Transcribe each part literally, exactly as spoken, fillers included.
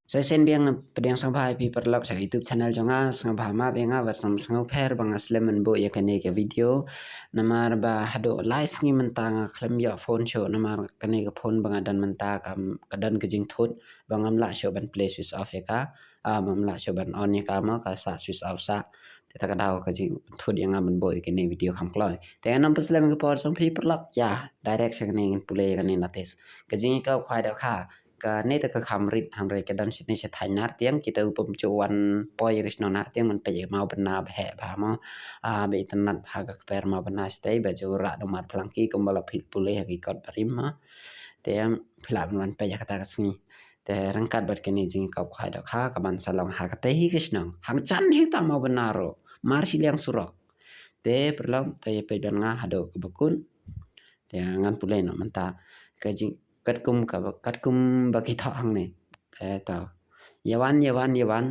Sa shisien biang pdiang sngewbha ïa phi paralok sha YouTube channel jong nga, sngewbha map ïa nga bad sngewpher ba nga slem ban buh ïa kane ka video. Namar ba haduh lai sngi mynta nga khlem ïoh phone shuh, namar kane ka phone ba nga don mynta ka, ka don ka jingthut ba ngam lah shuh ban play switch off ïa ka. Ah, ngam lah shuh ban on ïa ka mo, ka sah switch off sah. Te ta ka daw ka jingthut ïa nga ban buh ïa kane video kham kloi. Te ngam pynslem ïa ka por jong phi paralok, ïa direct sha kane, ngin pule ïa kane notice. Ka jingïakop khwai dohkha, kane te ka kham rit, hynrei ka don shane sha thaiñ Nartiang. Kita u pynpjuh wan poi ïa ka shnong Nartiang ban peit ïa ka Mawbynna ba heh bha mo. Ah, ba itynnad bha ka kper Mawbynna shatei, ba ju rah da u mat phlang ki kumba la phi pule ha ki kot barim mo. Te phi lah ban wan peit ha kata ka sngi. Te ryngkat bad kane jingïakop khwai dohkha, ka ban sa long ha katei hi ka shnong, hangjan hi ta Mawbynna ruh, mar shiliang surok. Te paralok, te ïa peit bad nga haduh kaba kut. Te ngan pule noh mynta ka jing, katkum ka, katkum ba ki thoh hangne. Te to, ïa wan, ïa wan, ïa wan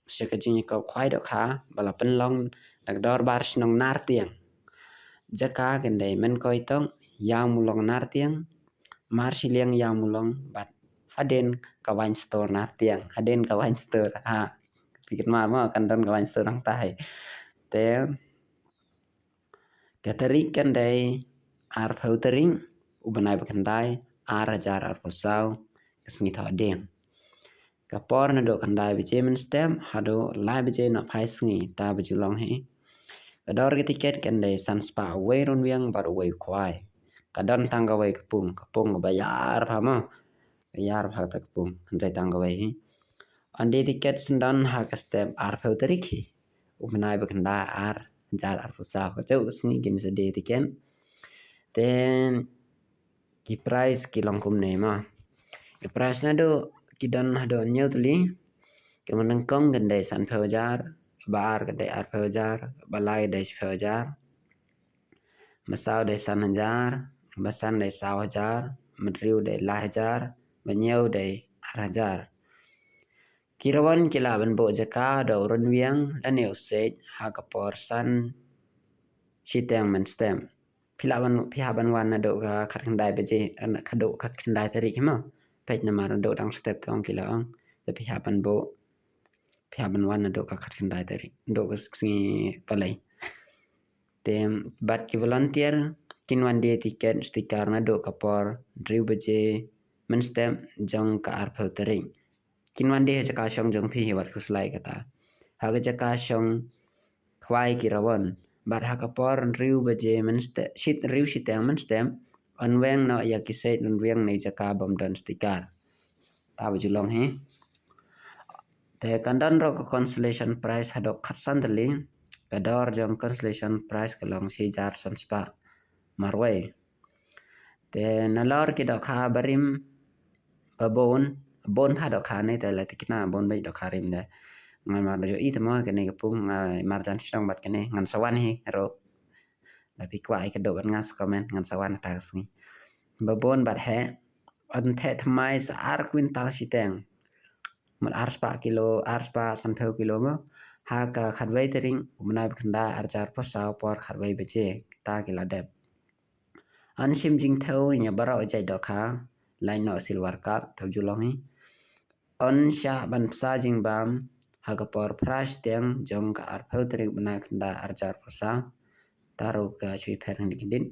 sha ka jingïakop khwai dohkha ba la pynlong da ka dorbar shnong Nartiang. Jaka kan dei Mynkoitok, Ïawmawlong Nartiang, mar shiliang Ïawmawlong bad hadien ka wine store Nartiang, hadien ka wine store. Ha, phi kynmaw mo, kan don ka wine store hangtai. Te ka tarik kan dei arphew tarik u bnai ba khyndai, ar hajar arphew saw, ka sngi Thohdieng. Ka por naduh khyndai baje mynstep haduh lai baje nohphai sngi, ta ba ju long hi. Ka dor ka tiket kan dei san spah uwei u rynwiang bad uwei u khwai. Ka don tang kawei ka pung, ka pung kaba ïar bha mo. Ka ïar bha kata ka pung, hynrei tang kawei hi. Yn die tiket syndon ha ka step arphew tarik hi u bnai ba khyndai, ar hajar arphew saw. Ka juh ka sngi kin sa die tiket. Te ki price ki long kumne mo. Ki price naduh, ki don haduh hynñiew tylli. Kaba nyngkong kan dei sanphew hajar, kaba ar kan dei arphew hajar, kaba lai dei shiphew hajar, ba saw dei san hajar, ba san dei saw hajar, ba hynriew dei lai hajar, ba hynñiew dei ar hajar. Ki rawon ki lah ban buh jaka da u rynwiang lane u siej ha ka por san shiteng mynstep. Phi lah ban, phi hap ban wan naduh ka khatkhyndai baje, eh, naduh khatkhyndai tarik hi mo. Peit namar naduh dang step tang ki la ong. Te phi hap ban buh, phi hap ban wan naduh ka khatkhyndai tarik, naduh ka sngi Palei. Te bad ki volunteer kin wan die tiket sticker naduh ka por hynriew baje mynstep jong ka arphew tarik. Kin wan die ha jaka shong jong phi hi wat khuslai kata. Ha ka jaka shong khwai ki rawon. Bad ha ka por hynriew baje mynstep, shit, hynriew shiteng mynstep, yn weng noh ïa ki siej rynwiang na jaka bym don sticker. Ta ba ju long hi. Te kan don ruh ka consolation prize haduh khatsan tylli. Ka dor jong consolation prize ka long shi hajar san spah marwei. Te nalor ki dohkha barim ba bun, bun ha dohkha ne, te la tikna bun bad dohkha rim de. Ngan mar la ju i te mo kane ka pung, nga marjan shnong bad kane, ngan sa wan hi ruh. Da phi kwah ïa ka doh bad nga sa comment, ngan sa wan ha ta ka sngi. Ba bun bad heh, yn theh thymmai sa ar kwintal shiteng. Mut ar spah kilo, ar spah sanphew kilo mo. Ha ka khatwei tarik u bnai ba khyndai, ar hajar arphew saw, por khatwei baje. Ta ki la dep. Yn shim jingthew ïa baroh jait dohkha, lait noh silver cup, ta ba ju long hi. Yn shah ban bsa jingbam ha ka por phra shiteng jong ka arphew tarik bnai khyndai, ar hajar arphew saw. Ta ruh ka shu pher khyndiat khyndiat.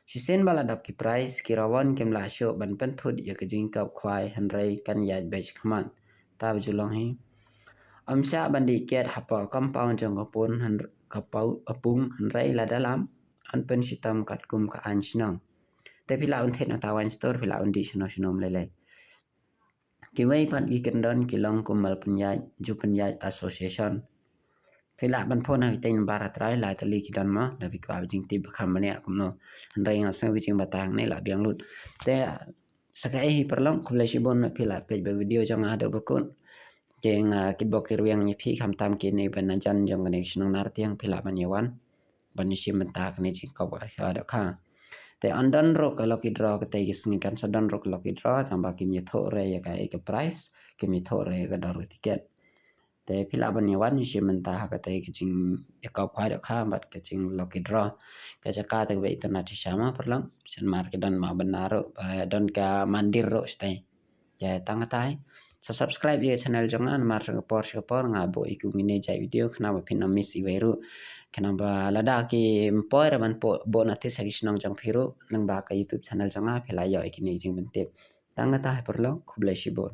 Shisien ba la dap ki prize, ki rawon kim lah shuh ban pynthut ïa ka jingïakop khwai, hynrei kan ïaid beit shakhmat. Ta ba ju long hi. Ym shah ban dih kiad hapoh compound jong ka pung, hynr-, ka pau-, ka pung, hynrei lada lap, yn pynshitom katkum ka aiñ shnong. Te phi lah ban thied na ta wine store, phi lah ban dih shano shano ym lei lei. Kiwei pat ki kyndon ki long kum malpynïaid, jupynïaid association. Phi lah ban phone ha kitei nambar ha trai, lai tylli ki don mo, da phi kwah ba jingtip ba kham bniah kumno. Hynrei nga sngew ki jingbthah hangne la biang lut. Te sa kaei hi paralok, khublei shibun ba phi la peit ba video jong nga haduh ba kut. Te nga kitbok kitrwiang ïa phi, khamtam kine ba najan jong kane ka shnong Nartiang, phi lah ban ïa wan ban ïa shim bynta kane jingïakop khwai dohkha. Te yn don ruh ka lucky draw katei ka sngi, kan sa don ruh ka lucky draw, tangba kim ïathuh re ïa ka, ïa ka prize, kim ïathuh re ïa ka dor ka tiket. Te phi lah ban ïa wan ïa shim bynta ha katei ka jingïakop khwai dohkha bad ka jing lucky draw. Ka jaka te kaba itynnad shisha mo paralok, shen mar ki don Mawbynna ruh, ba don ka mandir ruh shatei. Te tang katai. Sa subscribe ïa ka channel jong nga namar sha ka por sha ka por nga buh ïa kine ki jait video khnang ba phin ym miss iwei ruh. Khnang ba lada kim poi ruh ban buh, buh notice ha ki shnong jong phi ruh lyngba ka YouTube channel jong nga phi la ïoh ïa kine ki jingpyntip. Tang kata hi paralok, khublei shibun.